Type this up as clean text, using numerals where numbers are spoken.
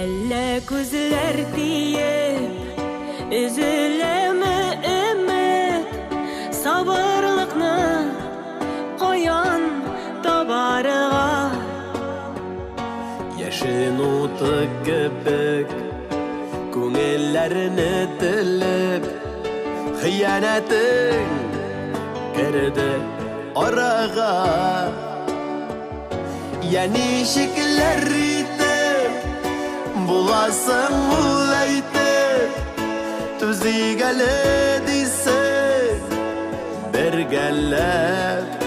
Әллә күзләр тиеп, өзеләме өмет? Сабырлыкны каян табарга? Яшен уты кебек күңелләрне телеп, хыянәтең керде арага. Я ничекләр итеп буласың ул әйтеп, түзик әле дисең бергәләп.